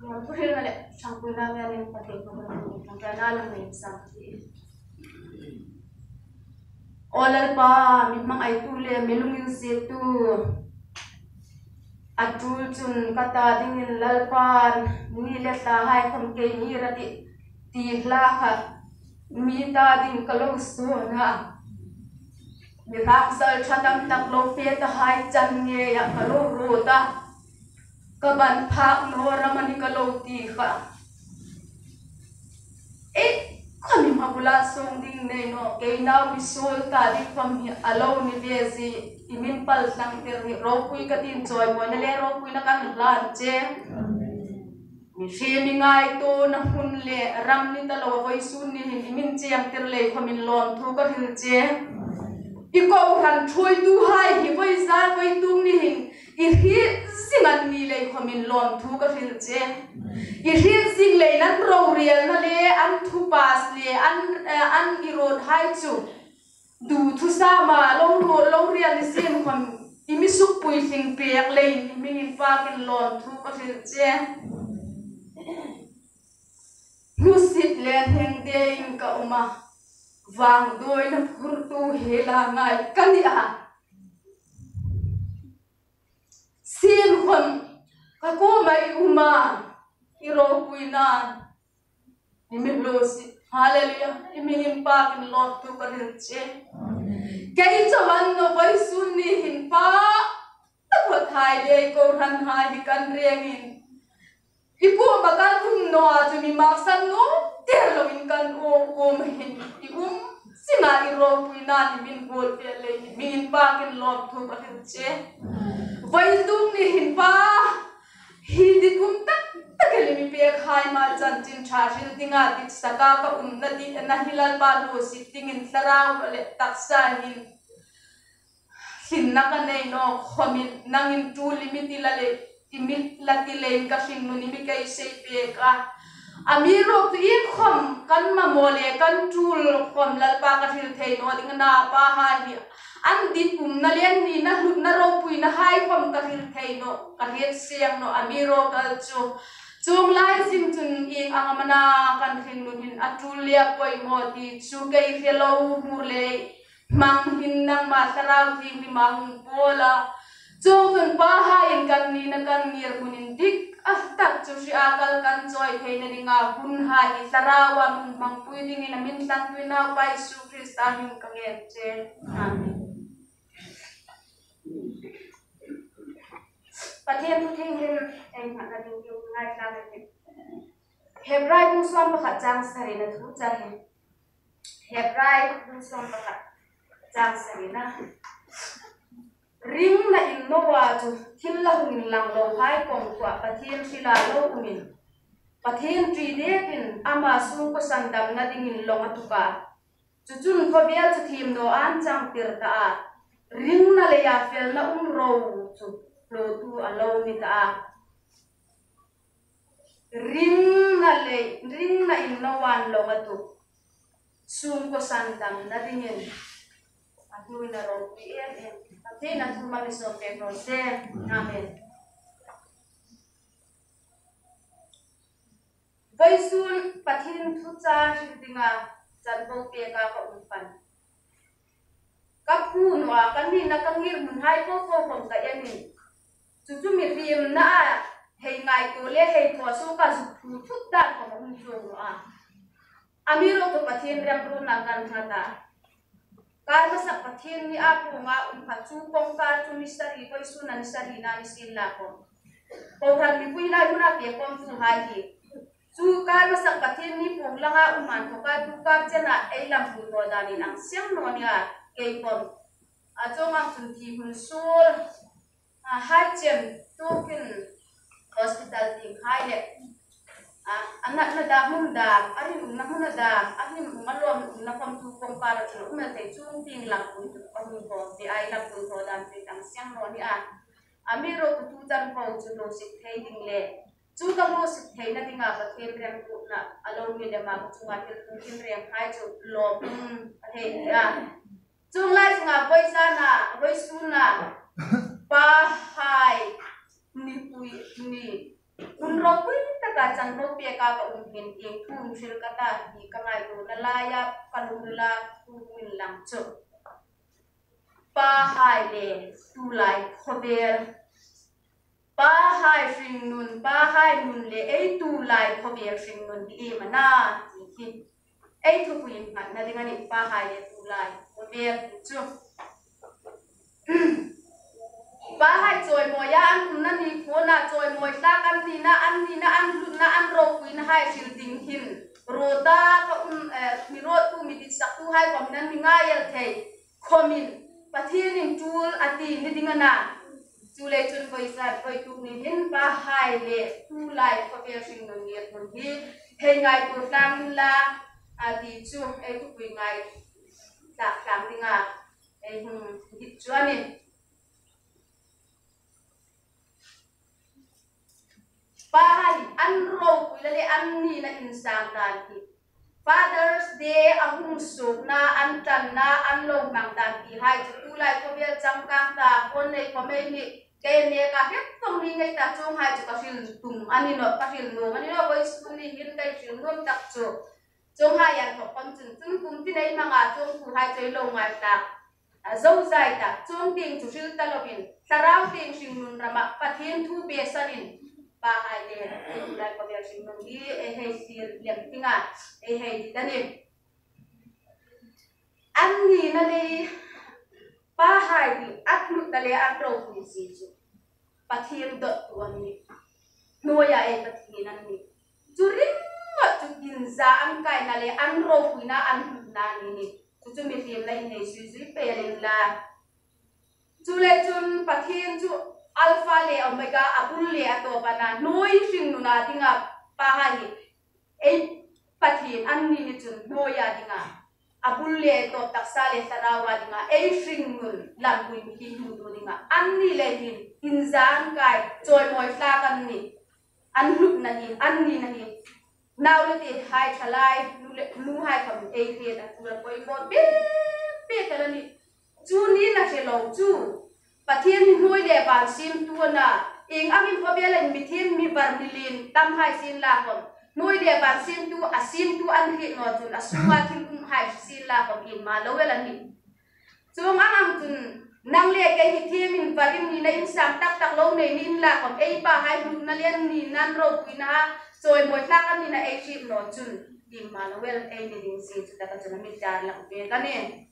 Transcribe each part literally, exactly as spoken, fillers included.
Thuhrilna le ṭhangpuina ngenin Pathien hming ṭawngṭaina lam nei sang. Aw Lalpa, mi hmangaitu le mi lunginsiettu, a tul chun ka ta dingin Lalpan ni le thlahai khom keini ra ti, ti hla kha mi ta ding ka lo suon a. Mi hraksal ṭha tam tak lo fe tahai chan ngeia ka lo ruot a. Ka ban phak naw ram a ni ka lo ti kha. Ei, khom i hma bula song ding nei naw, kei nau mi suol ta ding khom hi a lo ni ve si, i min pal tlang tir hi ropui ka tin chawimawina le ropuina kan hlan che. Mi hre mi ngaituona hun le ram ni ta lo a vawisun ni hin i min chiang tir lei khomin lawmthu ka hril che. I kohran ṭhuoituhai hi vawi zan vawituk ni hin i hriet zing an ni lei khomin lawmthu ka hril che. I hriet zing leiin an rorelna le an thupas le an, eh, an i ruothai chu du thusama lo ruot lo rel ni sien khom i mi suk puitling pek leiin i hming inpakin lawmthu ka hril che. Hnusit le hnengtein ka um a, vangduoina phurtu hela ngai ka ni a. Sien khom ka kuoma i um a, i ropuina i mi hluo si. Hallelujah. I hming inpakin lawmthu ka hril che. Kei chauh a ni naw, vawisun ni hin Pa, ka thawthai le i kohranhai hi kan rengin i kuoma kan um naw a chu mi maksan nuom tir loin kan um, um hin i um zinga i ropuina i min buol ve leiin i hming inpakin lawmthu ka hril che. Vawituk ni hin Pa, hi dit um tak tak el i mi pekhai hma chanchin ṭha hril dinga ditsaka ka umna ding a ni hi Lalpa, hluosit dingin thlarau le taksa hin hrinna ka nei naw khomin nangin tul i mi ti la le, i mi la ti leiin ka hringnun i mi kei sei pek a. Amiruokchu iengkhom kan mamaw le kan tul khom Lalpa ka hril thei naw ding a na, Pahai hi an dit umna le an nina hlutna ropuinahai khom ka hril thei naw, ka hriet seng naw, amiruokchu chuong lai zing chun ieng ang am a na kan hringnun hin a tul le a poimaw ti chu kei hre lo hmu le hmang hin nangma Thlarau Thienghlim a hung pawl a. Chuongchun Pahaiin kan nina kan ngirhmun indik a tak chu hria kal kan chawi theina dinga hunhai hi Thlarau a mi hmangpui dingin a min thlangpui Naupa Isu Krista hmingin ka ngen che. Amen. Pathien thu thienghlim ei nghatna ding hi ngaithla ka ti. Hebrai bung sawm pakhat chang sarina thu chang hi. Hebrai bung sawm pakhat chang sarina. Ringna innawa chu thil la hung inlang lohai kawngkhua Pathien hrila lo umin, Pathien ṭi detin ama sungkuo sandamna dingin lawng a tuk a. Chu chun khawvel chu thiem naw an changtir ta a. Ringna leia felna um ro chu hluotu a lo ni ta a. Ringna lei, ringna innawa'n lawng a tuk. Sungkuo sandamna dingin a hnuoia ropui em em. Pathien a thu mal mi sawm pek raw se. Amen. Vawisun Pathien thuchah hril dinga chan bo peka ka um pei. Ka phu naw a, ka nina ka ngirhmunhai po po khom ka en in. Chu chu mi hriemna a hei ngaituo le hei thaw suoka zuk phu thut dan khom a um chuong naw a. Amiruokchu Pathien remruotna kan nghat a. Kar hmasa Pathienni a puonga um kha chu kawngkar chu ni sari, vawisuna ni sarina ni sien la khom. Kohran mipui lai huna pek khom chu hai hi. Chu kar hmasa Pathienni puong langa um a inthawka tu kar chena ei lampui thaw danin ang seng naw nia kei khom. A chuong ang chun thi hun suol. A, hai chem tukin hospital tieng hai le, a, a natna dam hmun dam, a rinumna hmun a dam, a hlim hmun a lawm umna khom tu kawngkar a chun um el thei chuong tieng lampui a hung thaw, ti ei lampui thaw dan chu ang seng naw nia. Amiruokchu tu chan po chu hluosit thei ding le chu ka hluosit theina dinga Pathien remruotna a lo ni lem a, ka chunga thil tum tinreng hai chu lawm um a thei nia. Chuong lai zinga vawisuna, vawisuna, Pahai nipui ni, hun ropui taka chan ropek a ka um hin ieng thu hril ka ta hi ka ngaituona laia ka lungrila thu min lang chu. Pahai le tulai khawvel. Pahai hringnun, pahai nun le ei tulai khawvel hringnun hi iem a na ti hi ei thupui innghatna ding a nih, pahai le tulai khawvel ti chu. Pahai chawimawia an umna ni, khona chawimawi hlak an nina, an nina, an hlutna, an ropuina hai hril ding hin. Rawta ka um, eh, mi rawttu, mi ditsaktu hai khawmin an mi ngai el thei khawmin Pathienin tul a ti ni ding a na. Chuleiin chun voi zat voi tuk ni hin pahai le tulai khawvel hringnun ngirhmun hi hei ngaituo tlang inla, a ti chu ei thupui ngai tlang tlang dinga ei hung dit chu a nih. Pahai an ropui le an nina insang dan hi Father's Day a hung suokna, an ṭanna, an lo hmang dan ti hai chu tulai khawvel changkang ta, phone nei khawm ei ni, kei neka hriet vawng ni ngei ta, chuonghai chu ka hril tum a ni nawh, ka hril nuom a ni nawh, vawisun ni hin ka hril nuom tak chu. Chuonghai an thawk khawm chun, chun kum tin ei hmang a, chuong thu hai chu ei lo ngaithlak a, zozai ta, chuong tieng chu hril ta lovin, thlarau tieng hringnun rama Pathien thu beisanin, pahai le tulai khawvel hringnun hi ei hei hril lem dinga ei hei dit a nih. An nina le pahai hi a hlutna le an ropui si chu Pathien dawttu an nih. Hnuoia ei Pathien an nih. Chu ringawt chu inzankaina le an ropuina, an hlutna a ni nih. Chu chu mihriemna in nei zui zui pei inla. Chuleiin chun Pathien chu Alpha le Omega, a bul le a tawp a na, hnuoi hringnuna dinga pahai hi ei Pathien an ni ni chun hnuoia dinga, a bul le tawp taksa le thlarau a dinga, ei hringnun lampui mithi hmutu dinga an ni leiin inzankai chawimawi hlak an nih. An hlutna hi, an nina hi, nau le tehai, thalai, nu le, nuhai khawm ei hriet a, tul a pawimaw bik bik a nih. Chu nina hre lo chu Pathien hi hnuoi le van siemtu a na, ieng angin khawvelin mithiem, mi var, mi lien tam hai sienla khawm, hnuoi le van siemtu, a siemtu an hriet naw chun a sunga thil um hai sienla khawm ieng ma lo el a nih. Chuong ang ang chun nang le kei hi thiemin varin nina insang tak tak lo nei ni inla khawm, ei pahai hlutna le an nina, an ropuina a chawimawi hlak an nina ei hriet naw chun ieng ma lo el ei ni ding si chu taka chun a mi tarlang ve ka nih.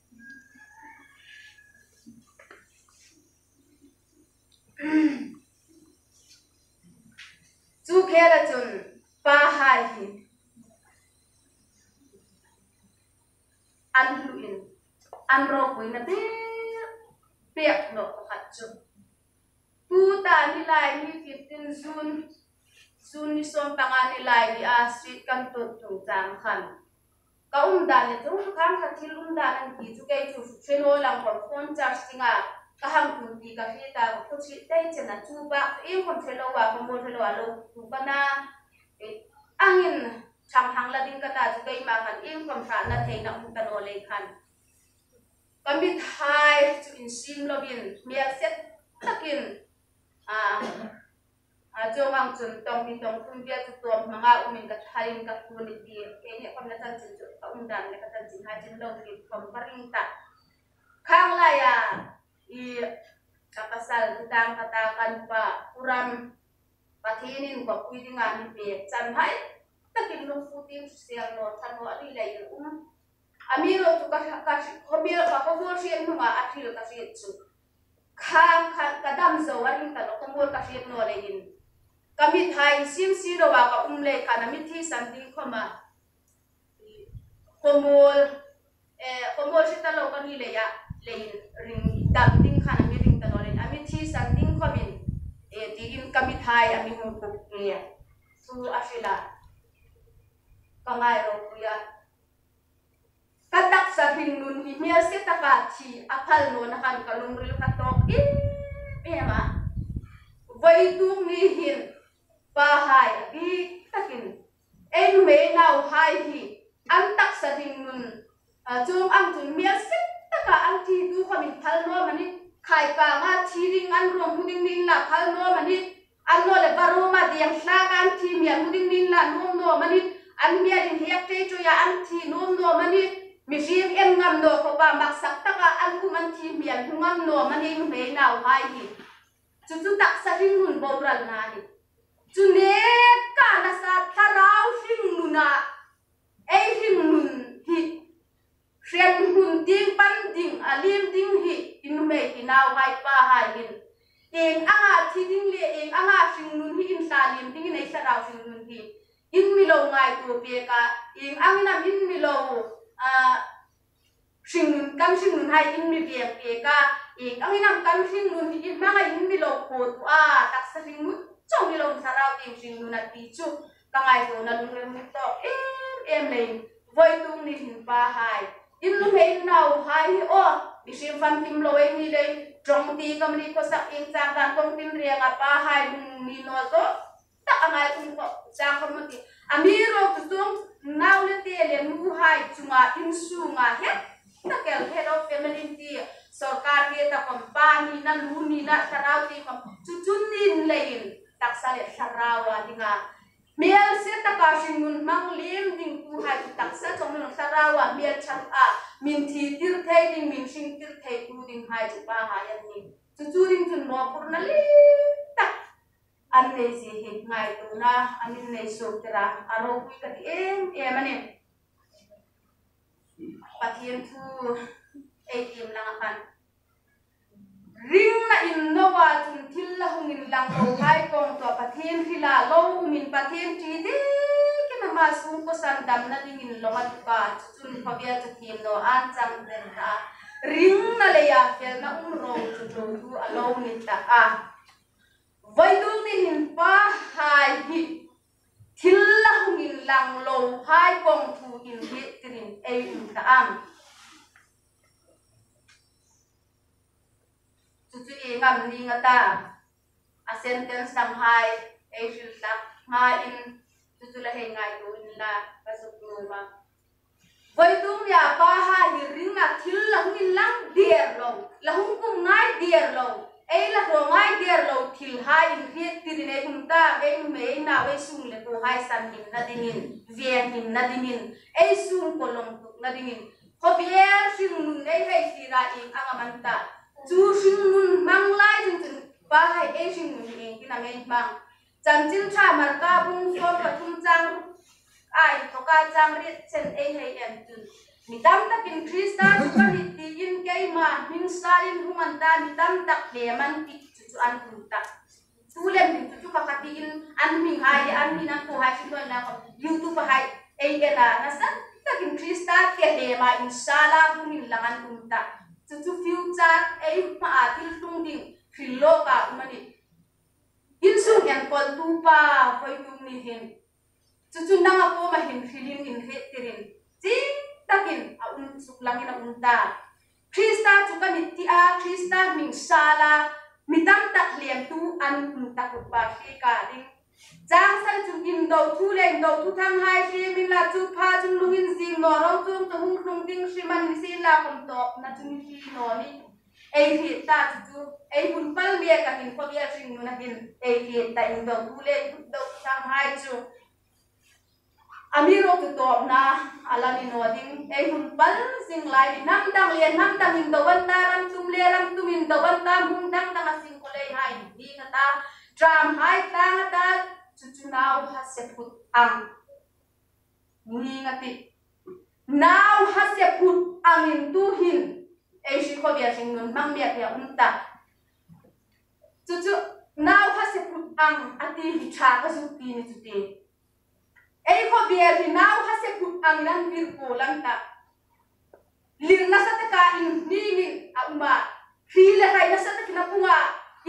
Chu khela chun pahai hi an hluin, an ropuina pek pek naw pakhat chu tuta ni lai ni fifteen June, June ni sawm panga ni lai ni a street kan tut chungchang khan ka um dan le chu khang kha thil um dan an ti chu kei chu hre naw lang khawm phone charge dinga ka hang tum ti ka hriet a, ka khawchhit tei chen a chu bak iengkhawm hre lo a, ka mawl hre lo a, lo tu ka na. Eh, angin chang hang la ding ka ta chu keima khan iengkhawm hratna theina um ta naw lei khan. Ka mithai chu insiem lovin hmel se takin, a, a, chuong ang chun tawng ti tawng thum vel chu tawm hmanga umin ka thain ka kun i ti, keini khawmna chanchin chu ka um dan le ka chanchin hai chin lo ti khawm ka ring ta. Khang laia i ka pasal, ka tang, ka ta, kan pa, Pu Ram, Pathienin khawpui dinga mi pek, chan hai takin lungput tieng hrisel naw, ṭha naw a ni leiin um. Amiruokchu ka, ka, ka khawvel, ka khawvel hriet hnunga a thil ka hriet chu khang khan ka dam zo a ring ta naw, khawmawl ka hriet naw leiin. Ka mithai insiem si loa ka um lei khan a mi thisan ding khawma khawmawl, eh, khawmawl hre ta lo ka ni leia, leiin ring dam ding khan a mi ring ta naw leiin, a mi thisan ding khawmin, eh, tiin ka mithai a mi hung kuk nge. Thu a hrila ka ngai ropui a. Ka taksa hringnun hi hmel se taka thi a phal nawna khan ka lungril ka tawk em em a. Vawituk ni hin pahai a bik takin ei nuhmei nauhai hi an taksa hringnun, a, chuong ang chun hmel se taka an thitu khawmin phal naw am a ni, khaikanga thi ding an ruong hmu ding ni inla phal naw am a ni, Annawleh Baroma ding hlak an thi hmial hmu ding ni inla nuom nuom a nih. An hmial inhek ṭei ṭoia an thi nuom nuom a nih. Mihriem en ngam naw khawpa maksak taka an kum an thi hmial hmu ngam nuom a nih nuhmei nauhai hi. Chu chu taksa hringnun boralna a nih. Chu neka nasa thlarau hringnuna ei hringnun hi hriet hun ding pan ding a liem ding hi i nuhmei i nauhai pahai hin. Ieng anga thi ding le ieng anga hringnun hi in hla liem dingin ei thlarau hringnun hi in mi lo ngaituo pek a, ieng angin am in mi lo, a, hringnun, kan hringnunhai in mi veng pek a, ieng angin am kan hringnun hi in hmanga in mi lo khawtuo a, taksa hringnun chauh ni lo thlarau ding hringnun a ti chu ka ngaituona lungril mi tawk em em leiin. Voituk ni hin pahai, in nuhmei nauhai hi aw, mihriem famkim lo ei ni leiin, ṭawng ti ka mi ni khawsak ieng chang dan kawng tin reng a pahai lung ni naw zo tak a ngai kum khawp chang khawp ma ti. Amiruokchu chuong nau le te le nuhai chunga insunga het tak el head of family ti, sawrkar te ta khawm pa nina, lu nina, thlarau ti khawm chu chu ni leiin taksa le thlarau a dinga hmel se taka hringnun hmang liem dingtuhai chu taksa chauh ni lo thlarau a hmel ṭhat a min thi tir thei ding, min hring tir theitu dinghai chu pahai an nih. Chu chu ding chun mawphurna lien tak an nei zie hi ngaituona an innei suok tir a, a ropui ka ti em em a nih. Pathien thu ei tiem langa khan, ringna innawa chun thil la hung inlang lohai kawng tawh Pathien hrila lo umin Pathien ṭi dingin ama sungkuo sandamna dingin lawm a tuk a, chu chun khawvel chu thiem naw an chang den ta. Ringna leia felna um ro chu ṭotu a lo ni tah a. Voituk ni hin pahai hi thil la hung inlang lohai kawng thu inhriet tirin ei um ta am? Chu chu ieng am ning a ta? A sentence danghai ei hril hlak ngaiin chu chu la hei ngaituo inla ka zuk nuom a. Voituk nia pahai hi ringna thil la hung inlang der lo, la hung kum ngai der lo, ei la hraw ngai der lo thilhai inhriet tirin ei um ta, ei nuhmei ei nau ei sung le kuohai sanhimna dingin, venghimna dingin, ei sungkuo lawm tukna dingin. Khawvel hringnun ei hei hlira ieng ang am a ni ta? Chu hringnun hmang lai ding chun pahai ei hringnun ieng tin am ei hmang? Chanchin Ṭha Marka bung sawm pathum chang ruk a inthoka chang riet chen ei hei en chun, mi tam takin Krista chu ka nih tiin keima hming salin hung an ta, mi tam tak hlem an tih chu chu an um ta. Tu lem ding chu chu ka ka tiin an hminghai le an hmin an kuohai hrilna khawm YouTube-a hai ei en a, nasa takin Krista tia hlema insala hung inlang an um ta. Chu chu future ei hmaa thil tlung ding hril lawka um a nih. Insung enkawltu pa, voituk ni hin chu chu nanga kuoma hin hrilin inhriet tirin chieng takin a um, suklangin a um ta. Krista chu ka nih tia Krista hming sala mi tam tak hlemtu an um ta khawpa hriet ka ding. Chang sari chun indo thu le indo thuthang hai hrim inla, chu pha chun lung inzing naw ro, chuong chu hung tlung ding hrim a ni sienla khawm tawpna chu ni hri naw ni. Ei hriet ta chu chu, ei hun pal mek a hin khawvel hringnuna hin ei hriet ta indo thu le indo thuthang hai chu. Amiruokchu tawpna a la ni naw ding, ei hun pal zing lai ni. Hnam dang le hnam dang indo an ta, ram tum le ram tum indo an ta, hmun dang danga singkuo leihai ni a ta, ṭamhai tlang a ta, chu chu nau hase phut ang ning a tih. Nau hase phut angin tu hin ei hri khawvel hringnun hmang mek hi a um ta. Chu chu nau hase phut ang a ti hi ṭha ka zuk ti ni chu ti. Ei khawvel hi nau hase phut angin an vir kuol an ta. Lir nasa taka inhmingin a um a, hri le hrai nasa takin a pung a,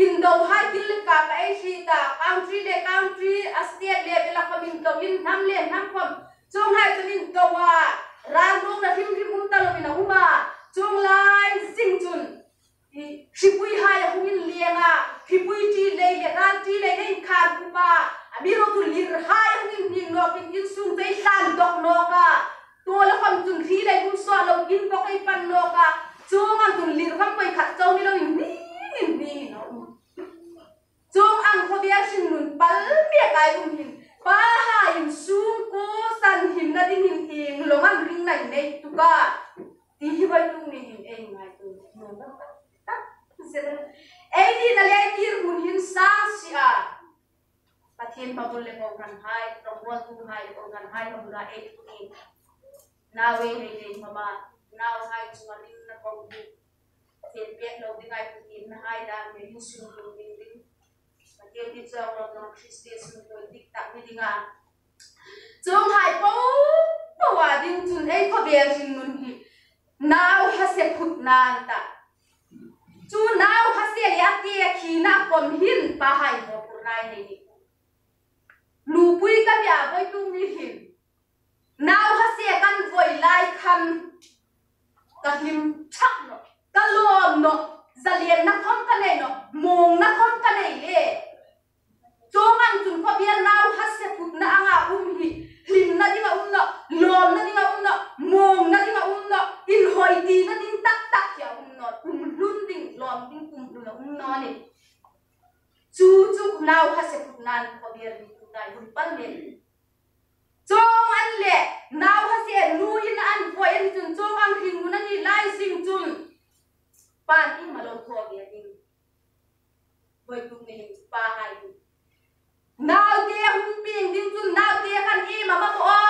indohai thil le kapa ei hri ta, country le country, a state level-a khawm indo in, hnam le hnam khawm. Chuonghai chun indo a, ran ruokna hrim hrim um ta loin a um a, chuong lai zing chun hripuihai a hung inleng a, hripui ṭi lei le ral ṭi lei nei khan kupa, amiruokchu lirhai a hung inhming nawkin insung te hlan dawk nawk a, tuola khawm chun hri lei hung sawt lo in bawk ei pan nawk a, chuong ang chun lir khawm poi khat chau ni loin hming inhmingin a um. Chuong ang khawvel hring Ken pa bul le ko kan hai, rong bol tu hai, ko kan hai, ko bula e tu ni. Nau e hei hei mama, nauhai chunga ringna ko tu. Ken pek lo ding ai tu ni na hai dan me yu sun tu ding ding. Ken ti chong lo no Christian sun ko dik tak ni ding a. Chuonghai po po a ding chun ei khawvel hringnun hi nau hase phutna a ni tah. Chu nau hase le a te khina khom hin pahai mawphurna nei ni. Nupui ka nia voituk ni hin nau hase kan voi lai khan ka hlim thak nawh, ka lawm nawh, zalienna khom ka nei nawh, muongna khom ka nei le. Chuong ang chun khawvel nau hase phutna anga um hi hlimna ding a um nawh, lawmna ding a um nawh, muongna ding a um nawh, inhawi tina ding tak tak hi a um nawh, kum hlun ding, lawm ding kum hlun a um nawh ni. Chu chu nau hase phutna ni khawvel ni tu tai hun pal le. Chuong ang le nau hase nu in an voi an chun chuong ang hringnun a ni lai zing chun pan ieng am a lo thaw ve ding. Voituk ni hin pahai ding. Naute hung pieng ding chun naute khan iem am a maw a?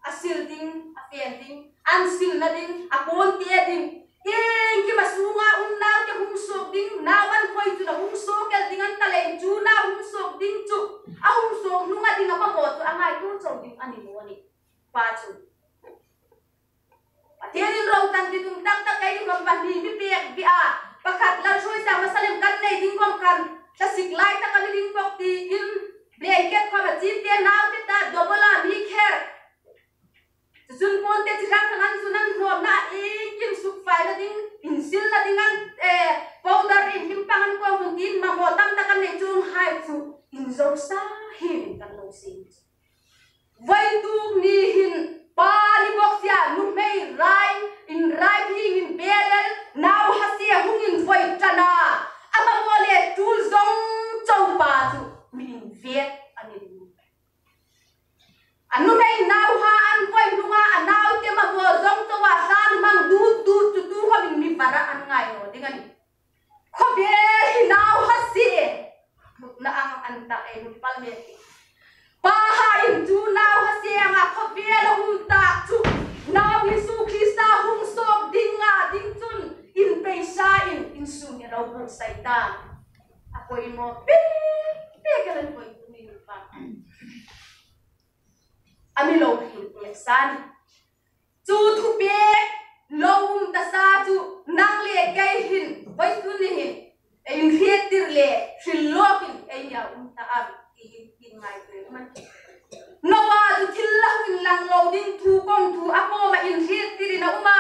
A sil ding, a fen ding, an silna ding, a pawnte ding. Iengkim a sunga um naute hung suok ding, nau an khoi chun a hung suok el ding an ta leiin chu nau hung suok ding chu. A hung suok hnunga ding a pa maw chu a ngaituo chau ding a ni maw ni. Pa chu. Pathienin ro tan ti tum tak tak ei kum pahni mi pek bik a. Pakhat Lalsawmsang Mosalim kan nei ding khom khan thlasik lai tak a ni ding bok tiin blanket khom a chim te naute ta double a mi kher. Chun pawnte chi hrang hrang an chun an hnawmna iengkim sukfaina ding, insilna ding an, eh, powder iengkim pang an kuom hun tiin mamaw tam tak an nei chuonghai chu inzo sa hi kan lo siem. Voituk ni hin pa ni bok sia nuhmei rai, inrai hieng inbel el, nau hase hung invoi ṭan a. A mamaw le tul zong chau pa chu mi invek a ni ding. A nuhmei nauhai an voi hnunga a naute mamaw zong chau a hlan hmang dut dut chu tu khawmin mi vara an ngai naw ding a nih. Khawvel hi nau hase phutna ang a ni tah ei hun pal mek hi. Pahain chu nau hase anga khawvel a um tah chu nau Isu Krista hung suok dinga ding chun inpeisa in insung a lo buotsai ta. A poimaw pek pek a lo poi tu ni pa. A mi lo hriet pek sa ni. Chu thupek lo um ta sa chu nang le kei hin voisun ni hin ei inhriettir le hril lawkin ei nia um ta am ti hi inngaituo a um a nih. Noa chu thil la hung inlang lo ding thu kawng thu a kuoma inhriettirin a um a.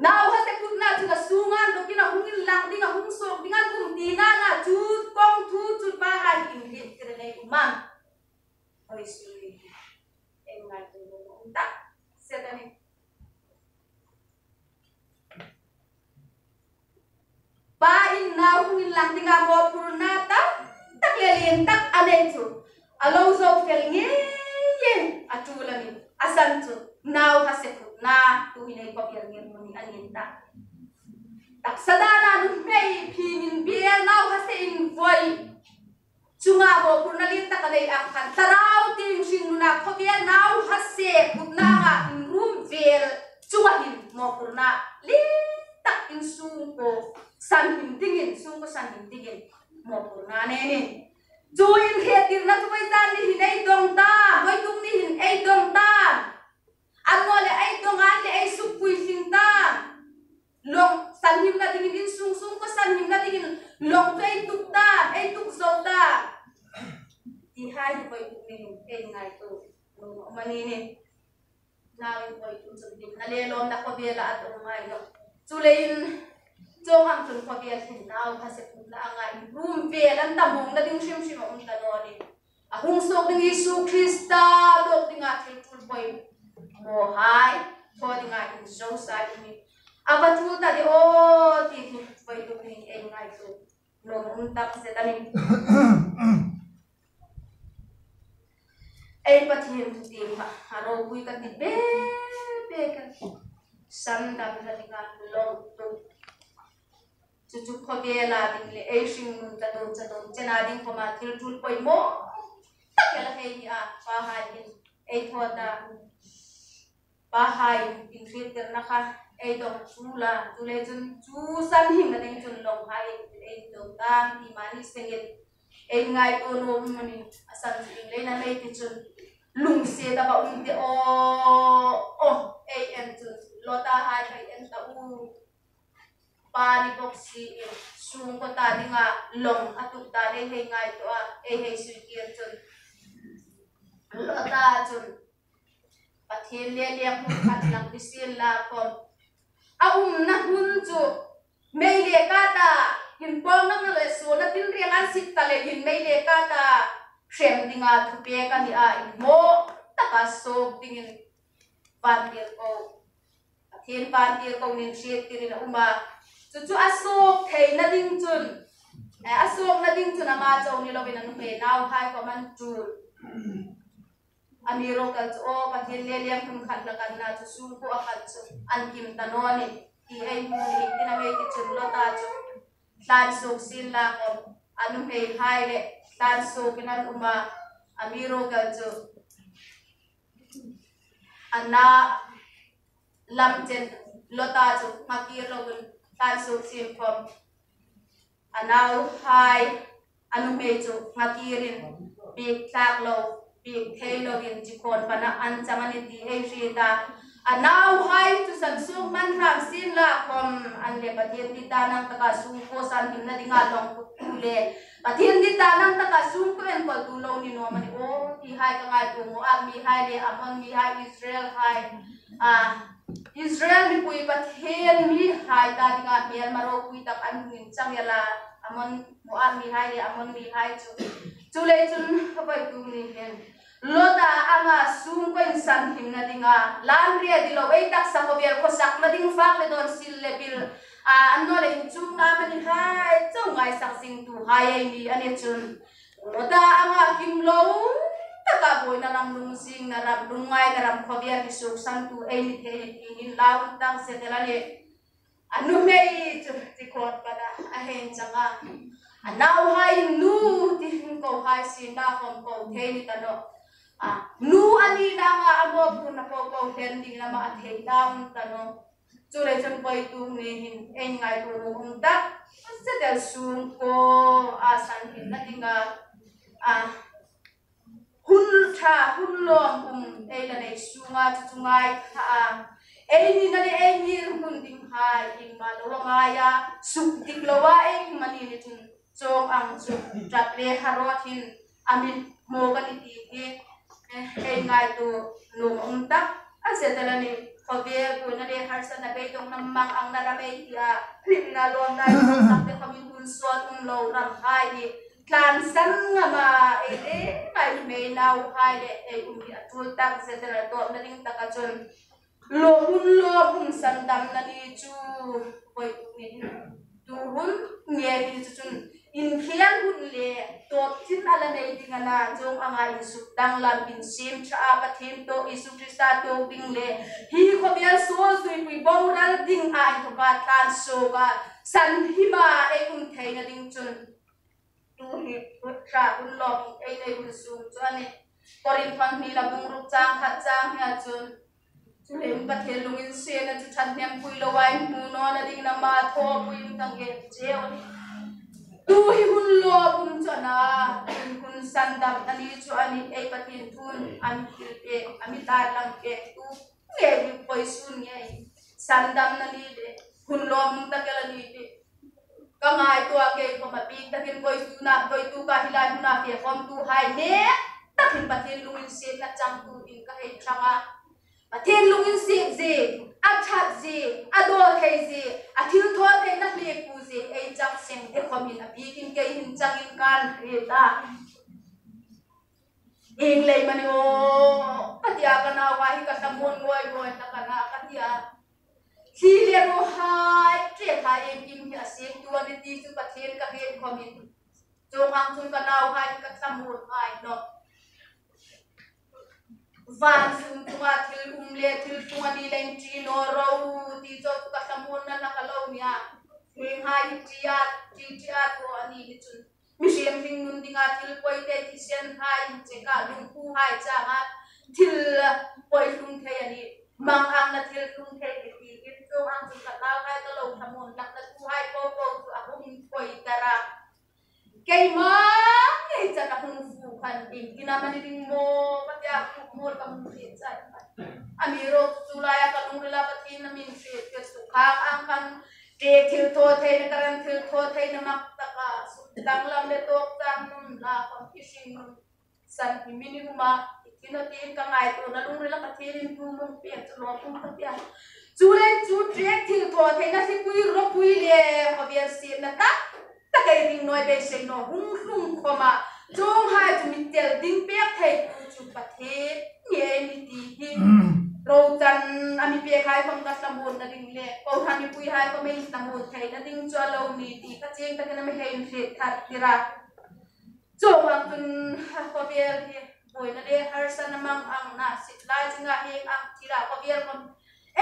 Nau hase phutna chu a sunga inthawkin a hung inlang ding, a hung suok ding an um tina chu kawng thu chu pahai inhriettirin ei um a. Voisun ni hin ei ngaituo nuom um tak se ta ni. Pa in nau hung inlang dinga mawphurna tam tak le lien tak a nei chu a lo zo fel ngei ngei a tul a nih. A san chu nau hase phutna tu hin ei khawvel ngirhmun a ni tah. Taksa dana nuhmei phing inbiek nau hase invoi chunga mawphurna lien tak a nei ang khan thlarau tieng hringnuna khawvel nau hase phutna anga inrum vel chunga hin mawphurna lien tak insungkuo sanhim dingin, sungkuo sanhim dingin mawphurna nei a nih. Chu inhriettirna chu voi zan ni hin ei dong ta, voituk ni hin ei dong ta. An maw le ei dong an le ei sukpuitling ta. Lawng sanhimna dingin insung sungkuo sanhimna dingin lawng chu ei tuk ta, ei tuk zo ta. Ti hai hi voituk ni hin ei ngaituo nuom a um a ni nih. Nau invoi tum chun hlimna le lawmna khawvela a dong ngai nawh. Chuleiin chuong ang chun khawvel hin nau hase phutna anga inrum vel an ta, muongna ding hrim hrim a um ta naw nih. A hung suok ding Isu Krista tuok dinga thil tul poimawhai thaw dinga inzo sa ding hi a va tul ta de aw ti hi voituk ni hin ei ngaituo nuom um tak se ta nih. Ei Pathien thutiem kha a ropui ka ti bek bek a. Sandamna dinga lawmthu. Chu chu khawvela ding le ei hringnun chadawm chadawm chena ding khawma thil tul poimaw tak el a hei ni a, pahai hin ei thaw ta. Pahai inhriettirna kha ei dawng chu la, chuleiin chun chu sanhimna ding chun lawnghai ei dawng ta ti mani sengin ei ngaituo nuom a nih. A san chu ieng leiin am ei ti chun lungsiet taka um te aw, aw, ei en chun Lota hai ei en ta u. Pa ni bawk si in, sungkuo ta dinga lawng a tuk dan ei hei ngaituo a, ei hei sui kir chun Lota chun Pathien le liak hmun khat lang ni sien la khom, a umna hmun chu mei le kata, inpawlna le suolna tinreng an sit ta leiin mei le kata hrem dinga thupek a ni a, inhmaw taka suok dingin vantirko, Pathien vantirko nin hriettirin a um a. Chu chu a suok theina ding chun, eh, a suokna ding chun ama chau ni lovin a nuhmei nauhai khom an tul. Amiruokchu aw, Pathien le liak hmun khat lang kan na chu sungkuo a khat chu an kim ta naw ni ti ei hmu ni, ti na mei ti chun Lota chu tlan suok sien la khom, a nuhmeihai le tlan suokin an um a. Amiruokchu a na lam chen Lota chu nghakir loin tlan suok sien khom, a nauhai, a nuhmei chu nghakirin, bik thlak lo, bik thei loin, chi khawn pana an chang a nih ti ei hriet a. A nauhai chu san suok hman hram sien la khom, an le Pathien dittana taka sungkuo sanhimna dinga lawng kuttu le Pathien dittana taka sungkuo enkawltu lo ni naw am a ni aw, ti hai ka ngaituo. Moab mihai le Ammon mihai, Israel hai, a, Israel mipui Pathien mihai ta dinga hmelma ropui tak an hung inchang el a, Ammon, Moab mihai le Ammon mihai chu. Chuleiin chun ka voituk ni hin Lota anga sungkuoin sanhimna dinga lan ria di lo, ei taksa khawvel khawsakna ding fak le dawn, sil le bil, a, an naw le inchukna mani hai chau ngaisak zingtuhai ei ni a ni chun, Lota anga kim lo taka buoina ram, lungzingna ram, lungngaina ram khawvel hi suoksantu ei ni thei hi tiin lau tak zet el a nih. A nuhmei chu chi khawn pana a hei inchang a. A nauhai nu ti hin ko hai sien la khom ko thei ni ta nawh. A, nu a ni nanga a mawphurna po po hlen ding lama a thei ta um ta nawh. Chuleiin chun voituk ni hin ei ngaituo nuom tak zet el sungkuo a sanhimna dinga, a, hun ṭha, hun lawmum ei la nei sunga chu chu ngaithla a. Ei nina le ei ngirhmun dinghai iengma lo a ngai a, sukdik loa ei hmu a ni chun chuong ang chu ṭap le harot hin a mi hmawk a nih ti hi, eh, ei ngaituo nuom a um tak zet el a nih. Khawvel buoina le harsatna, beidongna, mang angna ram ei ti a, hlimna, lawmna ei sak te khomin hun suol um lo ramhai hi tlansan ngama ei le ngai mei nauhai le ei um hi a tul tak zet el a. Tawpna ding taka chun lawm hun lawmum sandamna ni chu voituk ni hin, tu hun nge ni chu chun inkhel hun le tawp thil a la nei ding a na, chuong anga insuk danglam, insiem ṭha a Pathien tawk, Isu Krista tawk ding le hi khawvel suol suipui bo ral dinga inthoka tlan suoka sanhima ei um theina ding chun tu hi hun ṭha, hun lawmum ei nei hun sung chu a nih. Korinth pahnina bung ruk chang khat chang hnia chun, chuleiin Pathien lunginsietna chu ṭhathnem pui loa inhmu nawna dingin ama thawpui um ta nge cheu a nih. Tu hi hun lawmum chu a na, hun sandamna ni chu a nih. Ei Pathien thun a mi thil pek, a mi tarlang pek tu nge hi poi sun nge sandamna ni le hun lawmum tak el a ni ti ka ngaituo a. Kei khom a bik takin voisun a, voituka hi lai huna fe khawmtuhai nek takin Pathien lunginsietna changtu ding ka hei ṭhang a. Pathien lunginsiet zie, a ṭhat zie, a daw thei zie, a thilthawtheina hliektu zie ei chang seng te khomin a bikin kei hin changin kan hriet a. Ieng lei am a ni aw, ka tia, ka nauhai hi ka thlamuon ngoi ngoi tak a na, ka tia. Thli le ruohai, ṭhethai iengkim hi a siemtu a nih ti chu Pathien ka hriet khomin, chuong ang chun ka nauhai hi ka thlamuon ngai nawh. Van sum chunga thil um le thil tlung a ni leiin ṭi naw ro ti chu ka thlamuonna ka lo nia. Hminghai hi ṭiat, ṭi ṭiat thaw a ni hi chun, mihriem hringnun dinga thil poi te thisen hai incheka lungphuhai changa thil poi hlung thei a nih. Mangang na thil hlung thei ni ti hin chuong ang chun ka nauhai ka lo thlamuon hlakna thuhai po po chu a hung poi ta a. Keima ngei chana hung fu khan ding tina mani ding maw, ka tia hung mawl ka hung hriet chai. Amiruokchu laia ka lungrila Pathien a min hriet hriet chu khang ang khan ṭek thil thaw theina, ka ran thil thaw theina mak taka suk danglam le tawk chang nun la khom i hringnun san hi minimum a i thi naw tiin ka ngaituona lungrila Pathien in thu mung pek chu lawm um ka tia. Chu le chu ṭek thil thaw theina hlipui ropui le khawvel sietna tak tak ei ring naw ei beisei naw hung hlung khoma chuonghai chu mi tel ding pek thei tu chu Pathien ni ei ni ti hi. Rochan a mi pekhai khom ka thlamuonna ding le kohran mipuihai khom ei thlamuon theina ding chu a lo ni ti ka chieng takin a mi hei inhriet thar tir a. Chuong ang chun khawvel hi buoina le harsatna mangang na sit lai zinga hieng ang thila khawvel khom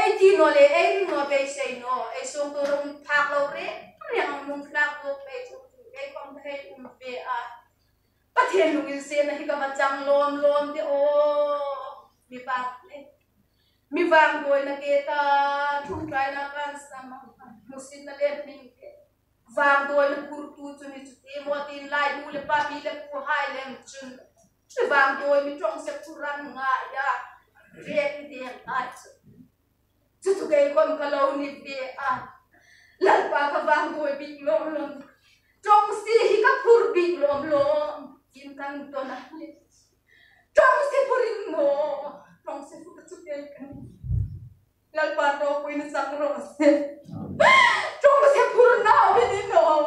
ei ti naw le ei ring naw beisei naw ei suongtuo rum phak lo reng reng ang mung hlak bawk pei chu ei khom ka hei um ve a. Pathien lunginsietna hi ka va chang lawm lawm de aw. Mi vang le mi vangbuoina ke ta ṭhungṭaina kan sam a, hmusitna le hming ke. Vangbuoina phurtu chu ni chu ti maw tiin lai nu le pa, pi le puhai lem chun vangbuoi mi ṭawngse phur an ngai a, riek ni deng ai chu. Chu chu kei khom ka lo ni ve a. Lalpa, ka vangbuoi bik lawm lawm. Ṭawngse hi ka phur bik lawm lawm. Kin kan ton a ni. Ṭawngse phur in maw. Ṭawngse phur chu kei ka ni. Lalpa, ropuina chang raw se. Ṭawngse phur naw ni naw.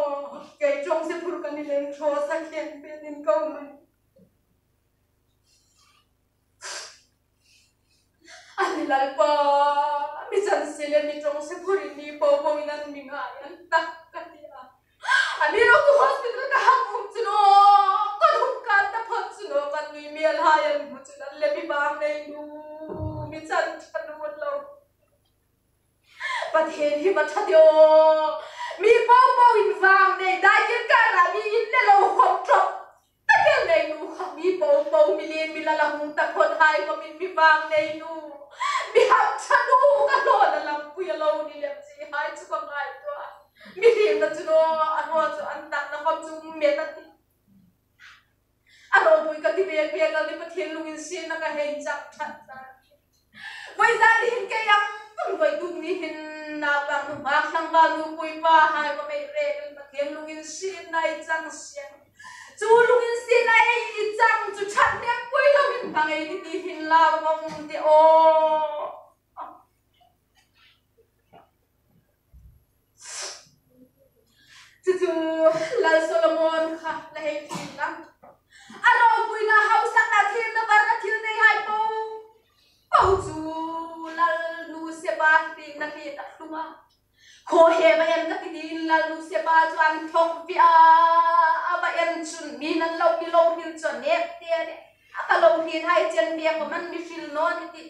Kei ṭawngse phur ka ni leng thaw sa khen pe nin ko man. A ni Lalpa, mi chan si le mi ṭawngse phur in ni po po in an mi ngai an tak ka ti a. Amiruokchu hospital ka hang um chu naw, ka hung kan ta phot chu naw, ka nui mialhai an hmu chu nan le mi vang nei nu, mi chan ṭha nuom lo. Pathien hi ma ṭha de aw. Mi po po in vang nei, dai kir kara mi in le lo khom ṭawk. Ka tel nei nu kha mi po po, mi lien mi lal a hung ta phot hai khomin mi vang nei nu, mi hamṭha nu ka hlawna lampui a lo ni lem si hai chu ka ngaituo a. Mi hriemna chu naw, a hraw chu an takna khom chu um met a tih. A ropui ka ti bek bek a ni, Pathien lunginsietna ka hei chang ṭhat ta. Voi zan hin kei ang tum voi tuk ni hin naupang nu bak hlangval nu pui pa hai khom ei rek in Pathien lunginsietna ei chang sian. Chu lunginsietna ei chang chu ṭhat nem pui lo hin bang ei ti ti hin lau vong ti aw. Chu chu Lal Solomon kha la hei thil lang. A ropuina, hausakna, thirna, varna thil nei hai po po chu lal nu Seba hringna hriet a hlum a. Khaw he va en ka ti dingin lal nu Seba chu an thawk ve a, a va en chun mi nan lo, mi lo hril chu a nek te a nih. A ka lo hriet hai chen bia khom an mi hril naw ni ti.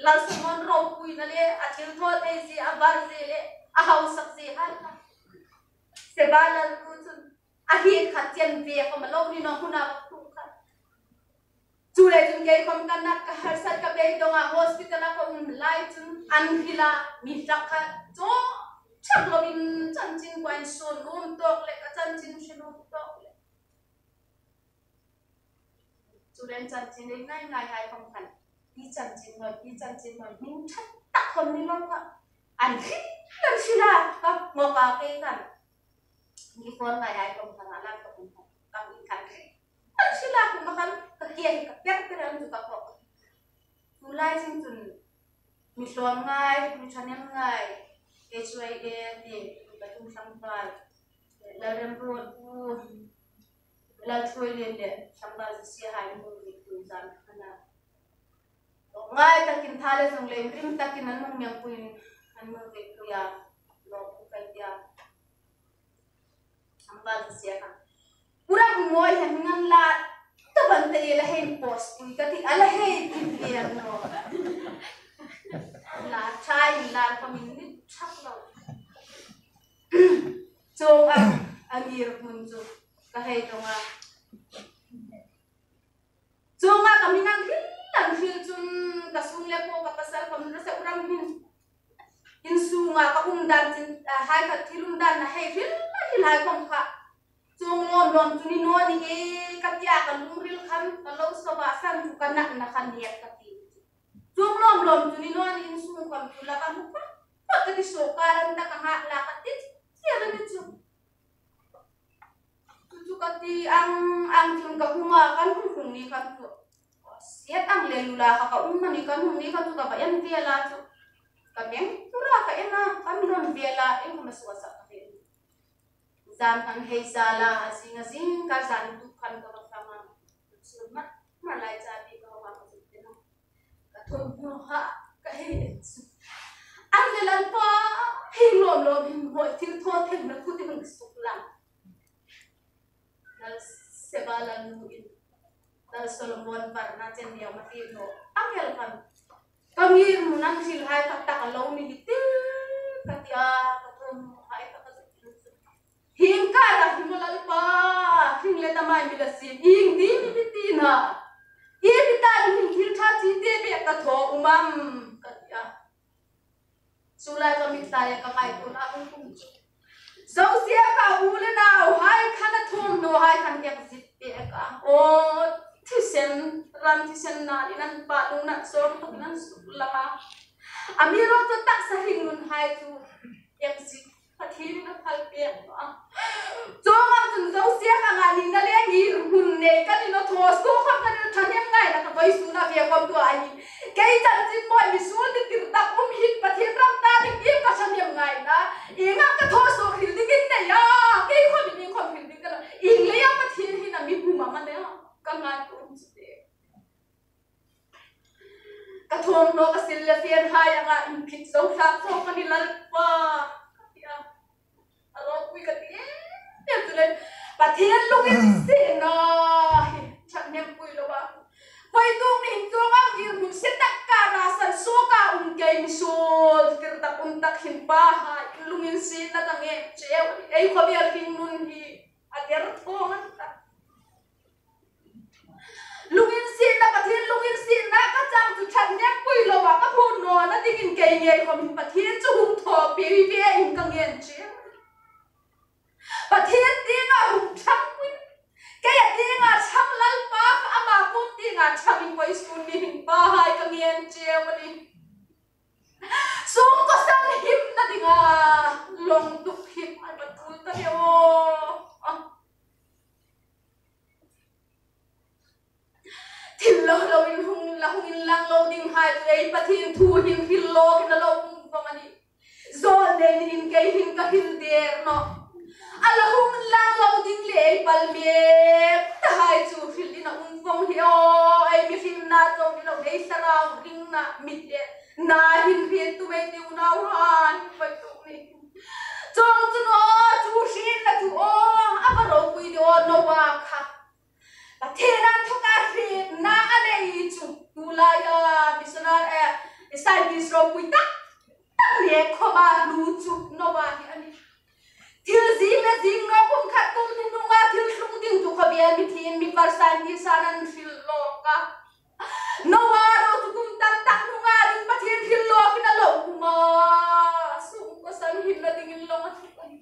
Lal Solomon ropuina le a thil thaw thei zie, a var zie le a hausak zie hai kha Seba lal nu chun a hriet khat chen ve khom a lo ni naw huna khum kha. Chu le chun kei khom ka nat ka harsat ka beidong a, hospital-a ka um lai chun an hril a, mi ṭha khat chu ṭhak lovin chanchin kuoin suon nuom tawk le ka chanchin hre nuom tawk le. Chu le chanchin ei ngai ngai hai khom khan, ti chanchin naw, ti chanchin naw, hming ṭha tak khom ni lo kha. An hril, an hril a, ka ngawk a kei khan. Ni khom ngai hai khom khan, a lan ka um khan, ka in khan hril. An hril a, ka khom khan, ka kia hi ka per per an chu ka khawk. Chu lai chun chun, mi hlawm ngai, mi ṭhahnem ngai, H Y A ni, mi pathum tlangval, Lal Remruot u, Lal Thuoilien le tlangval Josia hai hmu rik tui zan khan a. Ngai takin tha le zong le rim takin an hung miang puin an hung rik tui a, lo pu kai tia. Tlangval Josia kha. Ura bu moi hem ngan la, ta ban te la hei post pui ka ti a la hei ti piang lo. La chai la ka min ni chak lo. Chuong ang a ngir hmun chu ka hei dong a. Chuong ang ka mi nang hril ang hril chun ka sung le po ka pasal ka mi na se uram hin. In sunga ka um dan chin, a, hai ka thil um dan na hei hril hril hai khom kha. Chuong lawm lawm chu ni naw ni e ka tia ka lungril khan ka lo so ba san chu ka natna khan nek ka ti. Chuong lawm lawm chu ni naw ni in sung khom chu la ka hmu kha. Ka ti so ka ran ta ka ngak la ka ti. Tia la ni chu. Chu chu ka ti ang ang chun ka hung a kan hung hung ni kan chu. Siet ang le lula kha ka um mani kan hung ni kan chu ka va en tia la chu. Ka beng tura ka en a kan ron ve la en ka ma suwa sa ka ve. Zan kan hei sa la a zing a zing ka zan tu kan ka va ka ma. Sun ma ma lai cha ti ka va ka chu te na. Ka thawmhnaw ha ka hei en chu. Ang le Lalpa, hi lawm lawm hin hoi thil thaw thei na khu te hung suk lang. Lal Seba lal nu in, Lal Solomon varna chen neo ma ti naw. Ang hel kan. Ka ngir mu nang thil hai tak tak a lo mi hi ti. Ka tia, ka thawmhnaw hai tak a zuk in chu. Hing ka ra hi mo Lalpa, hing le ta mai mi la si, hing di mi mi ti na. I mi ta ni hing thil tha chi te be ka thaw um am, ka tia. Chu lai ka mit lai ka ngai kun a hung kum chu. Zosia ka u le nau hai khan a thawmhnaw hai khan exit pek a. O, thisen, ram thisen na in an pa lung na sawm khawm nan suk lama. Amiruokchu taksa hringnun hai chu exit Pathienin a phal pek a. Chuong ang chun Zosia ka ngani na le ngir hun nei ka ni naw thaw suok khawm ka ni naw thahnem ngaina ka vawisun a ve khawm tu a hi. Kei chanchin mawi mi suol ni tir tak um hin Pathien ram ta ding im ka thahnem ngaina. Ieng ang ka thaw suok hril dingin nei a. Kei khawm ieng khawm hril ding ka naw. Ieng leia Pathien hin a mi hmu am a nih a. Ka ngai tu um chu te. Ka thawmhnaw ka sil le fian hai anga inphit zo hlak zo ka ni Lalpa. Ka ti a. A ropui ka ti em em chu le. Pathien lunginsietna hi thahnem pui lo a. Vawituk ni hin chuong ang ngir hmun se tak kara san suoka um kei mi suol tir tak um tak hin pa hai lunginsietna ka ngen cheu. Ei khawvel hringnun hi a der thawng an ta. Lunginsietna, Pathien lunginsietna ka chang chu thahnem pui lo a ka hmu nawna dingin kei ngei khawm Pathien chu hung thaw pei ve in ka ngen cheu. Pathien tienga hung thang pui. Kei a tienga thang Lalpa kha ama kuom tienga thang in vawisun ni hin pa hai ka ngen cheu a nih. Sungkuo san himna dinga lawng duk him a va tul ta le aw. Thil lo lo in hung la hung inlang lo ding hai chu ei Pathien thu hin hril lawkin a lo um vong a nih. Zawl nei ni in kei hin ka hril der nawh. A la hung inlang lo ding le ei pal mek ta hai chu hril in a um vong hi aw. Ei mi hrilna chau ni lo, ei thlarau ringna mit le na hin hriet tum ei ti unauhai, vawituk ni. Chuong chu naw, chu hrietna chu aw, a va ropui de aw, Noa kha. Pathien inthoka hrietna a nei chu, tu laia missionary, eh, scientist ropui tak tak le khawma hlu chu Noa hi a nih. Thil zing le zing naw kum khat kum hni hnunga thil tlung ding chu khawvel mi thiem mi var scientist an hril lawk a. Noa ro chu kum tam tak hnunga ding Pathien hril lawkin a lo um a. Sungkuo san himna dingin lawng a thuk a nih.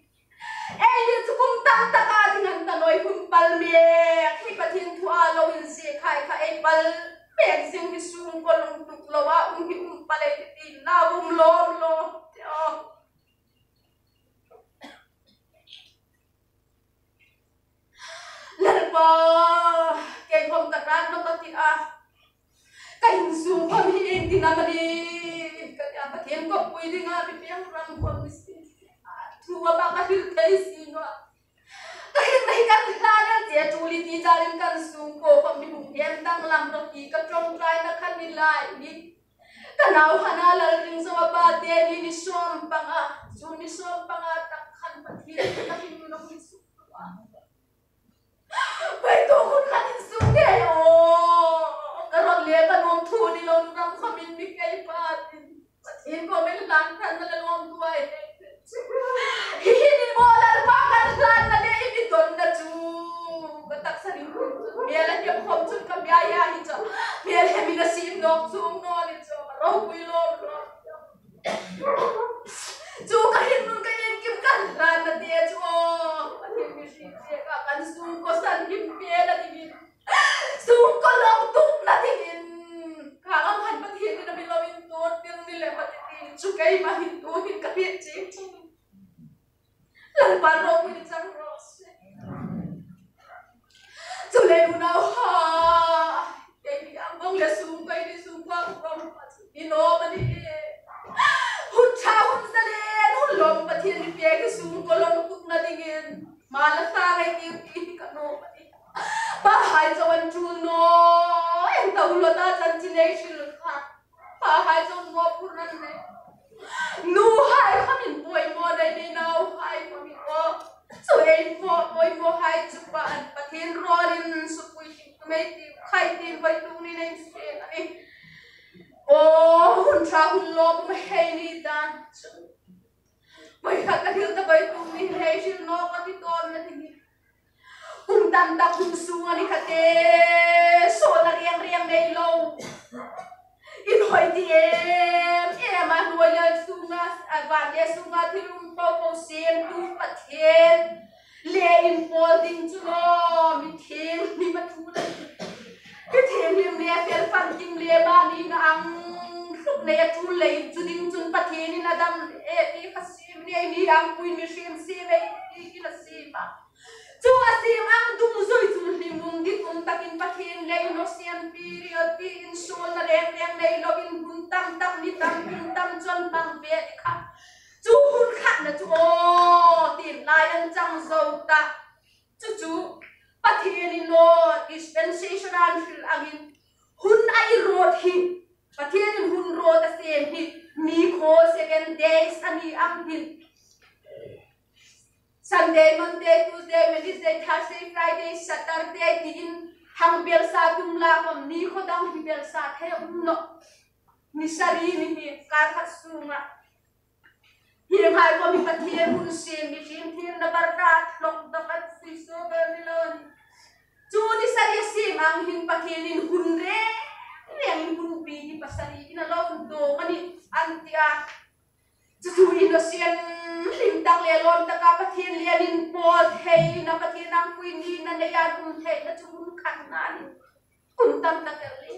Ei hi chu kum tam taka ding an ta naw, hun pal mek hi Pathien thua lo inziek hai kha ei pal mek zing hi sungkuo lawng tuk loa um hi um pal ei ti na um lawm lawm te aw. Lalpa, kei khawm ka rat naw ka ti a. Ka insung khawm hi ieng tin am a nih ka ti a, Pathien kawppui dinga mi pieng ram khawm ni si. Thu a ba ka hril thei si naw. Ka hringna hi kan hlan el che chu li ti charin kan sungkuo khawm mi hung hian danglam rawh ti ka ṭawngṭaina khan ni lai ni. Ka nau Hana Lalringzawa birthday ni, ni sawm panga, June ni sawm panga tak khan Pathien ka hring lo ni suk a. Vawituk hun khan insuk kei aw. Ka rawt le ka nuom thu ni lo ram khawmin mi kei pa tin. Pathien kuoma hlan khan ka la nuom duai. Hi hi ni maw Lalpa, ka Dawk chuong naw ni chu, ropui lawm lawm. Chu ka hringnun ka iengkim ka hlan na ti chu aw. Pathian mi hriet che ka kan sungkuo san him pe na dingin. Sungkuo lawm tuk na dingin. Ka ang han Pathian ni na mi lo intuor tir ni le Pathian ni chu keima hin tu hin ka hriet chieng chieng. Lalpa ropui chang raw se. Chu le unauhai, keini ang bawng le sungkuo, keini sungkuo bawng i naw a ni. Hun ṭha hun zalen hun lawm Pathian mi pek hi sungkuo lawm tuk na dingin. Mala sa ngai ti ti ka naw a ni. Pahai chauh an ṭul naw, en ta u lo ta chan chi nei hril kha. Pahai chauh mawphurna nei. Nuhai khawmin poimaw nei ni, nauhai khawmin aw. Chu ei maw, poimawhai chu pa an Pathian rawlin sukpui hring tu mei ti, khai ti, voi tung ni nei se a ni. Aw, hun ṭha hun lawm hei ni dan chu. Voi khat ka hril ta voi tung ni hei hril naw ka ti tawn na ti ni. Kum tam tak hun sung a ni kha te, sawlna riang riang nei lo. Inhawi ti em em a, hnuoia sunga, a vante sunga thil um po po siemtu Pathian le inpawl ding chu naw, mi thienghlim a thu le. Mi thienghlim le fel fang kim le mani na ang hluk nei a ṭul lei chu ding chun Pathienin Adam le Evi kha siem ni, mi ang puin mi siem siem ei ti khin a siem a. Chu a siem ang dungzui chun hlimum ditum takin Pathien le Innocent period tiin sawlna reng reng nei loin hun tam tak, ni tam, kum tam chun hmang ve ti kha. Chu hun khatna chu aw, tin lai an chang zo ta. Chu chu Pathienin aw, dispensation an hril angin hun a inrawt hi, Pathienin hun rawt a siem hi, mi khaw seven days a ni ang hin. Sunday, Monday, Tuesday, Wednesday, Thursday, Friday, Saturday tiin hang belsa tum la khom ni khaw dang hi belsa thei um naw. Ni sari ni hi kar khat sunga. Hienghai khom hi Pathien hun siem mi hrim thienna bar rat hlawk dawk an sui so ber ni lo ni. Chu ni sari a siem ang hin Pathienin hun reng rengin hun pi hi pasari in a lo dawng a nih an ti a. Chu chu Innocent hlim tak le lawm taka Pathien le an inpawl theina, Pathien ang pui ni na nei an um theina chu hun khatna ni. Hun tam tak el le.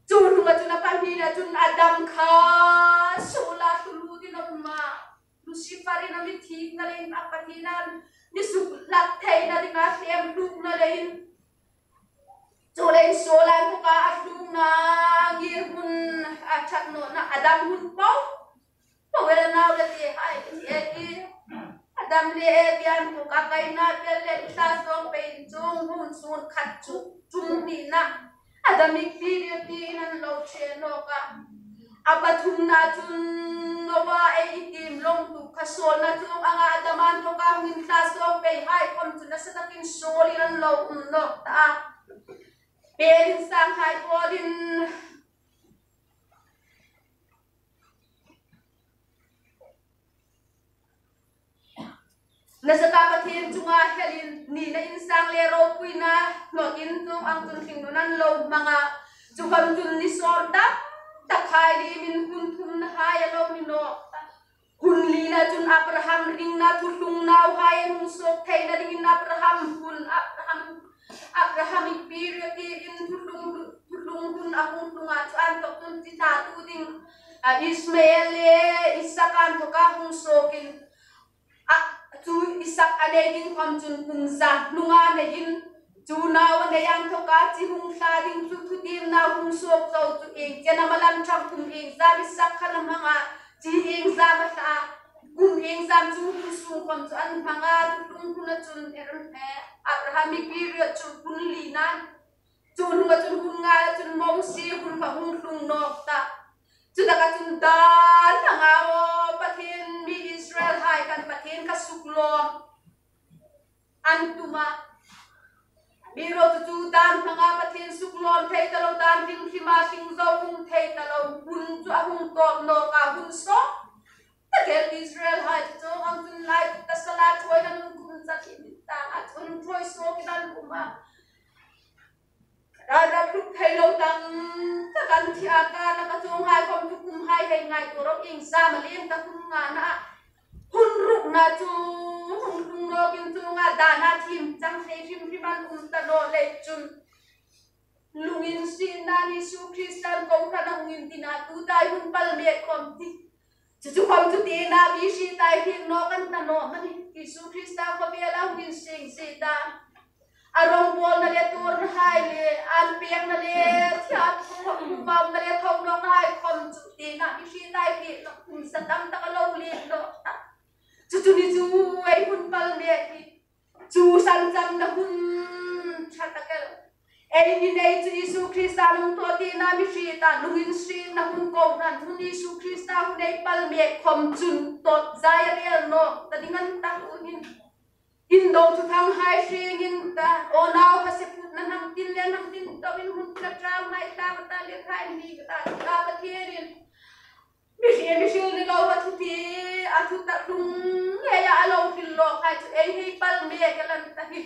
Chu hnunga chun a pahnina chun Adam kha suola thulu ding a um a. Lucifer-in a mi thikna leiin a Pathienin a mi sukhlak theina dinga hlem hlukna leiin. Chu leiin suola inthoka a hlungna ngirhmun a ṭhat nawna Adam hun po. Pawel a nau le tehai e i. Adam le Evi inthoka Kaina tel le thla sawng pei chung hun sun khat chu tum hnina. Adamic period tiin an lo che nawk a. A pathumna chun Noah ei tim long tu kha sawlna chung anga Adam inthoka hung inthla sawng peihai khom chu nasa takin sawlin an lo um nawk ta a. Pêl insanghai pawlin nasa taka Pathien chunga helin nina insang le ropuina hnawtin chuong ang chun hringnun an lo hmang a. Chu khom chun ni sawm tam takhai limin hun thumnahai a lo ni nawk ta. Hun lina chun Abraham ringna thuthlung nauhai an hung suok theina dingin Abraham hun, Abraham, Abrahamic period tiin thuthlung, thuthlung hun a hung tlung a, chu inthok chun chi thlatu ding, a, Ismael le Isak inthoka hung suokin, a, chu Isak a nei ding khom chun kum za hnunga neiin, chu nau a nei inthoka chi hung thla ding chu thutiemna hung suok chau chu ieng chen am a lan chang kum iengzam Isak khan a hmang a, chi iengzam a thla a, kum iengzam chu hun sung khom chu an hmang a, thuthlung huna chun er, eh, Abrahamic period chu hun lina. Chu hnunga chun hun ngaia chun Mosie hun kha hung tlung nawk ta. Chutaka chun dan hmanga aw Pathien mi Israelhai khan Pathien kha suklawm an tum a. Amiruokchu chu dan hmanga Pathien suklawm thei ta lo, dan hring hrima hring zo hung thei ta lo, hun chu a hung tawp nawk a, hun sawt tak el Israelhai chu chuong ang chun lai tasala thuoina nun kum zat in ta a, chun thuoi suokin an um a. Ralrap hluk thei lo tam tak an thi a, ka na ka chuong hai khom chu kum hai hei ngaituo ro, ieng zama liem ta kum nga na. Hun rukna chu hung tlung nawkin chuonga dana thiem chang thei hrim hrim an um ta naw lei chun, lunginsietna Isu Kristan kohran a hung intina tuta ei hun pal mek khom ti. Chu chu khom chu tina mi hriet ei hriet nawk an ta naw am a ni? Isu Krista khawvela hung insing si ta. A rongbawlna le tuorna hai le, an pekna le, thiam khom bawmna le, thonawkna hai khom chu tina mi hriet ei hriet nawk, kum sa tam tak a lo lien nawk ta. Chu chu ni chu ei hun pal mek hi. Chu san chamna hun ṭha tak el. Ei ni nei chu Isu Krista hung thaw tina mi hriet a, lunginsietna hun, kohran hun, Isu Krista hun ei pal mek khom chun tawp zai a rel nawk ta ding an tak u hin. Indo chu thang hai hring in ta, aw nau ha se put na hnam tin le hnam tin to in hun ka tram hai ta ka ta le khai ni ka ta ka Pathien in. Mi hriet, mi hril ni lo, a thu ti, a thu tak tlung ngeia a lo hril lawk hai chu ei hei pal mek el an ta hi.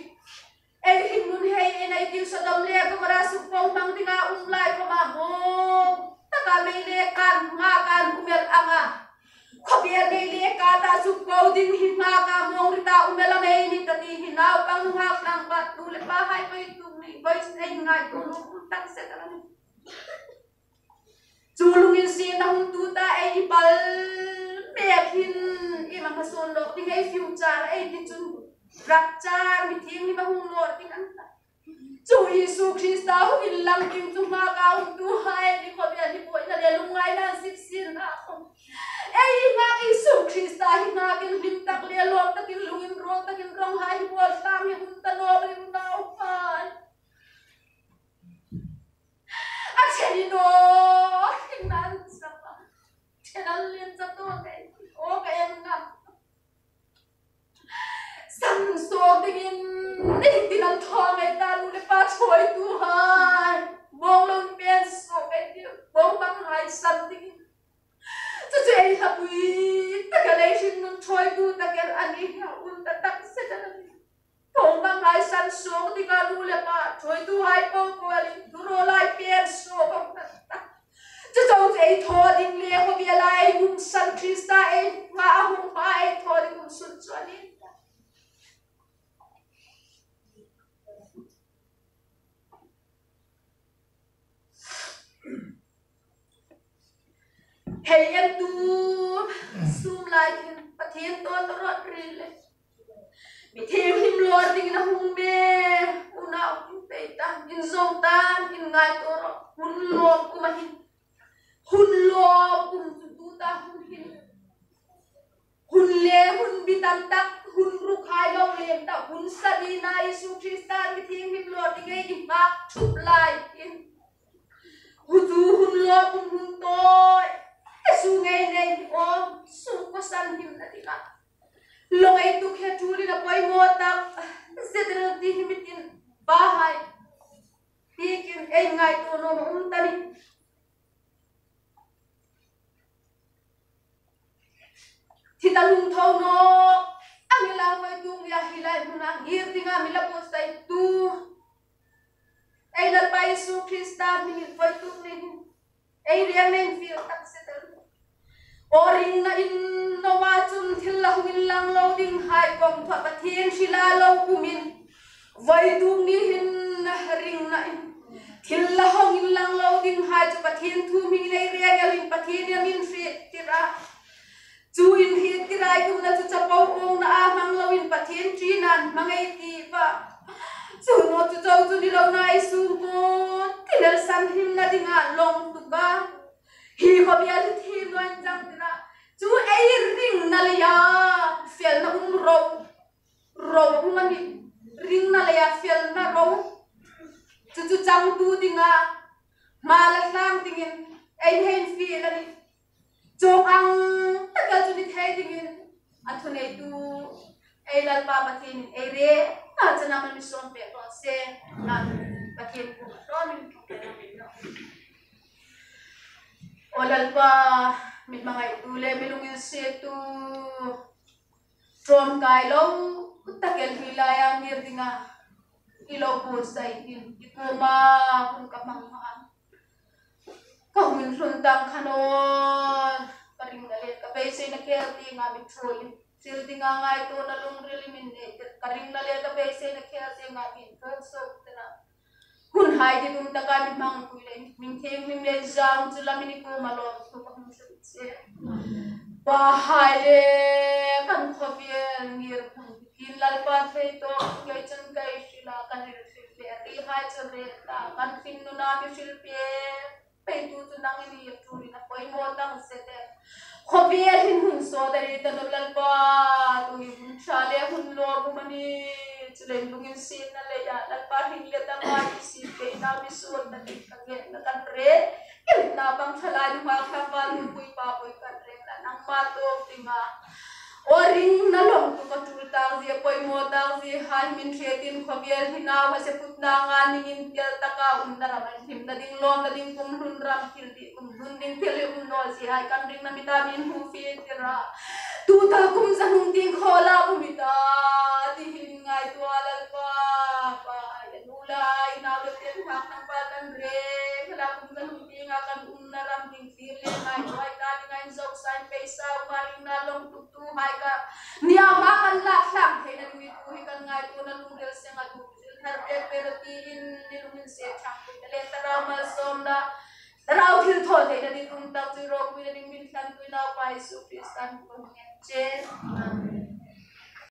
Ei hringnun hei ei nei tiu Sodom le Gomorrah suk po hmang dinga um lai khoma mawng taka mei le kan nga kan um el anga. Khawvel mei le ka ta suk po ding hi nga ka mawng rita um el a mei ni ta ti hi naupang nunghak nang bat nu le pa hai poi tum ni poi ei ngai tu nu tak se ta ni. Chu lunginsietna hun tuta ei pal mek hin i ma hmasawn lawk ding ei future ei ti chun rapture mithieng ni ma hung lawr ding an ta. Chu Isu Krista hung inlang ding chu hma ka um tu hai ni khawvel ni buoina le lungngaina sip sin a khom. Ei hma Isu Krista hi hma kin hlim tak le lawm takin lungin ruol takin rawng hai hi buol tlang hi hun ta naw ring nauhai. A ṭhen i naw, ring nan sapa. Ṭhen an lien sa to te. O ka en ngam. San so dingin, ning tin an thaw ngei ta nu le pa ṭhuoitu hai. Mawng lo pen so ngei ti, mawng bang hai san dingin. Chu chu ei hla pui tak a lei hringnun ṭhuoitu tak el a ni hi a um ta tak se ta a ni. Thawng bang hai san suok ding a nu le pa, ṭhuoitu hai po po a ni, thu rawl lai pen suok ang ta ta. Chu chu chu ei thaw ding le khawvel a ei hung san Krista ei hma a hung hma ei thaw ding hung sun chu a ni. Hei en tu sum lai hin Pathien tawt rawt ri le. Mi thienghlim lawr dingin a hung me. Unau, pei ta, inzawm ta, inngaituo rawh. Hun lawm kum a hin. Hun lawm kum chu tuta hun hin. Hun le hun bi tam tak, hun ruk hai lo lem ta, hun sanina Isu Krista mi thienghlim lawr ding ei hmak thup lai hin. Hu chu hun lawm kum hun tawi. Ka su ngei nei ni awm, su ko san him na ding a. Lo ei tu khe thu li na poimaw tak. Zedel ti hi mi tin ba hai. Ti kin ei ngaituo naw um ta ni. Thi ta lung tho naw. A mi la voi tung ya hi lai hmuna ngir dinga mi la buotsai tu. Ei Lalpa Isu Krista hmingin voi tung ni hin. Ei riang nen fiel tak se ta. Aw ringna in nawa chun thil la hung inlang lo ding hai kawng thaw Pathien hrila lo kumin. Voi tung ni hin ringna in. Thil la hung inlang lo ding hai chu Pathien thu mi nei riang el in Pathien in min hriet tir a. Chu inhriettir ei tumna chu chapo awngna a hmang loin Pathien ṭina hmang ei ti va. Chu naw chu chau chu ni lo nai sung ko. Ti lel san himna dinga lawng tu ka. Hi khawvel hi thiem lo in chang tir a. Chu ei ringna leia felna um ro. Ro um a ni. Ringna leia felna ro. Chu chu chang tu dinga. Hma la tlang dingin. Ei hei fiel a ni. Chuong ang tak el chu ni thei dingin a thuneitu ei Lalpa Pathienin ei re, a chena mal mi sawm pek raw se, a Pathien kuoma ṭawngin thawk pek raw se. Aw Lalpa, mi hmangaitu le mi lunginsiettu, ṭawngkai lo tak el hi laia ngir dinga. i lo buotsai in, i kuoma hun ka hmang hma. Ka hung inhlun tang kha naw, ka ringna le ka beiseina khêl tienga mi ṭhuoi in, hril dinga ngaituona lungril i mi nei tir, ka ringna le ka beiseina khêl tienga mi inthawk suok tir a. Hun hai ditum taka mi hmangpui le, mi thienghlim le zang chu lamin i kuoma lawmthu ka hung hril che. Pa hai le kan khawvel ngir hmang tin Lalpa thei tawk ngei chun ka hril a, kan hril hril le ri hai chu re ta, kan hring nuna mi hril pe. Peitu chu nangin i ṭhuoiin a poimaw tak zet e. Khawvel hin hun sawt a ni ta naw Lalpa, tu hi hun ṭha le hun lawm um a nih. Chuleiin lunginsietna leia Lalpa hring le dama i sie kei nau mi suolna ding ka ngenna kan re. Kei na bang ṭhalai nunghak tlangval nuhmei pa poi kan rengna nangma tawk dinga. Aw ringna lawmthu ka ṭul tak zie, poimaw tak zie hai min hriet in khawvel hi nau hmasa putna nga ningin tel taka umna ram a hlimna ding, lawmna ding, kum hlun ram thil ding, kum hlun ding thil hi um naw zie hai kan ringna mita min hmu fie tir a. Tuta kum za hnung tieng khaw la um i ta, ti hin ngaituo Lalpa, pa ai a nu lai, nau le tel hak nang pa kan re, khala kum za hnung tienga kan umna ram ding thil le ngaituo ai ta ding a inzawk sa in peisa um a ringna lawmthu tu hai ka nia ma kan lak tlang theina ding tu hi kan ngaituona lungril senga tu thil thar pek pek a tiin ni lunginsiet ṭhangpuina le thlarau malsawmna, thlarau thilthawtheina ding tum tak chu ropuina ding min thlanpuina Naupa Isu Kristan hmingin kan ngen che. Amen.